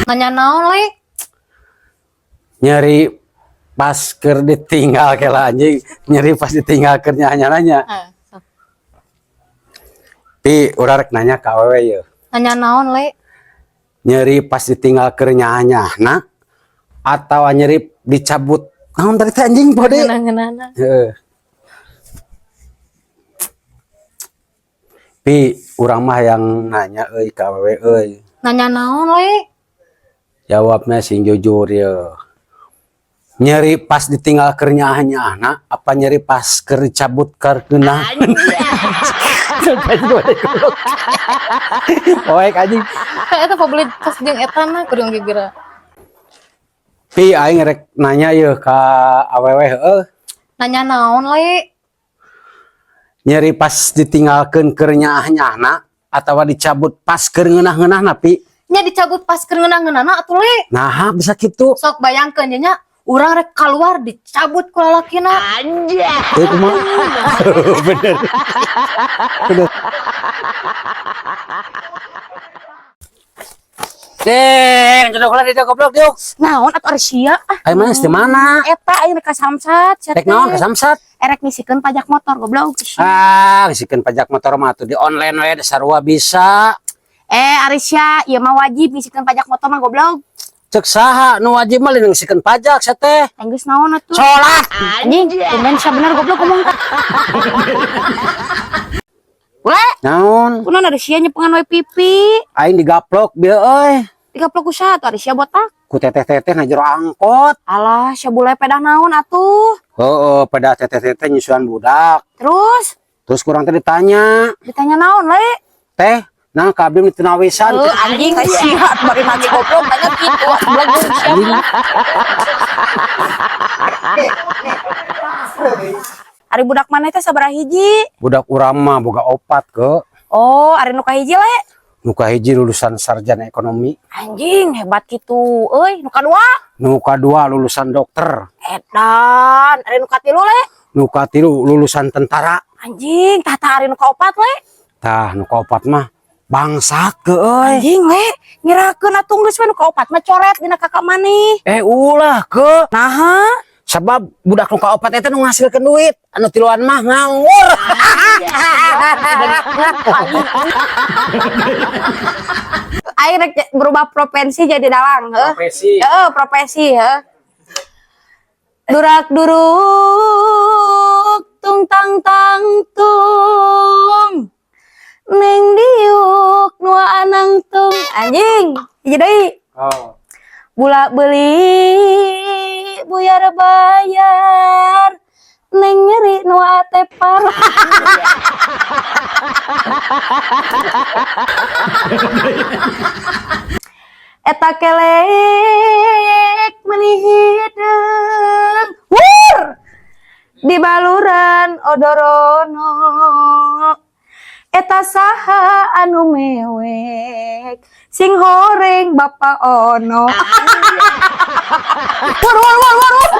Nanya naon, Le? Nyeri pas keur ditinggal kela, anjing, nyeri pas ditinggal keur nanya-nanya. Eh, sok. Pi, urang rek nanya ka awewe ye. Nanya naon, Le? Nyeri pas ditinggal keur nyaah-nyaahna atau nyeri dicabut naon tadi teh, anjing, bode? Ngeunah-ngeunahna. Heeh. Pi, urang mah yang nanya euy ka awewe euy. Nanya naon, Le? Jawabnya sing jujur ya. Nyeri pas ditinggal keur nyaah-nyaahna apa nyeri pas keur dicabut keur ngeunah? Poek, anjing. Kayak eta pabeli tas jeung eta na kudu geura. Pi, aing rek nanya ye ka awewe heueuh. Nanya naon, Le? Nyeri pas ditinggalkeun keur nyaah-nyaahna atawa dicabut pas keur ngeunah-ngeunahna, Pi? Nya dicabut pas keur ngeunah-ngeunahna atuh, Le. Nah, bisa kitu. Sok bayangkeun nya nya, urang rek keluar dicabut ku lalakina. Teu kumaha? Bener. Bener. Deng, jodoh lah dia goblok diuk. Naon atuh ari sia ah? Ayo mana di mana? Eta aing rek ka Samsat sia Rek teh. naon ka Samsat? Erek ngisikeun pajak motor, goblok. Ah, ngisikeun pajak motor mah atuh di online we da sarua bisa. Eh, ari sia, ieu mah wajib ngisikeun pajak motor mah, goblok. Cek saha nu wajib mah lain ngisikeun pajak sia teh? Geus naon atuh? Salat. Anjing, tumben sia bener, goblok, ngomong teh. Bule, Naon? kunaon ari sia nyepengan we pipi? Aing digaplok bieu euy. Digaplok ku saha atuh ari sia botak? Ku teteh-teteh na jero angkot. Alah, sia bule pedah naon atuh? Heeh, pada teteh-teteh nyusuan budak. Terus? Terus kurang teh ditanya. Ditanya naon, Le? Teh, nah ka abdi teu nawisan. Heuh, anjing sia bari nanya goblok tanya kitu, goblok sia. Ari budak maneh teh sabaraha hiji? Budak urang mah boga opat ke. Oh, ari nu kahiji, Le? Nu kahiji lulusan sarjana ekonomi. Anjing, hebat kitu. Euy, nu kadua? Nu kadua lulusan dokter. Edan, ari nu katilu, Le? Nu katilu lulusan tentara. Anjing, tah tah ari nu kaopat, Le? Tah, nu kaopat mah bangsat ke euy. Anjing, Le, ngirakeun atuh geus we nu kaopat mah coret dina kakak maneh. Eh, ulah ke. Naha? Sebab budak nu kaopat eta nu ngasilkeun duit, anu tiluan mah nganggur. Aing rek berubah profesi jadi dalang, heuh. Profesi. Heeh, profesi, heuh. Durak duruk tung tang tang tung. Neng diuk nu anang tung, anjing. Hiji deui. Oh. Bula beli buyar bayar neng nyeri nu ate parah. Eta kelek meni hideung wur di baluran odorono. Eta saha anu mewek sing horeng bapa ono. Wur wur wur wur.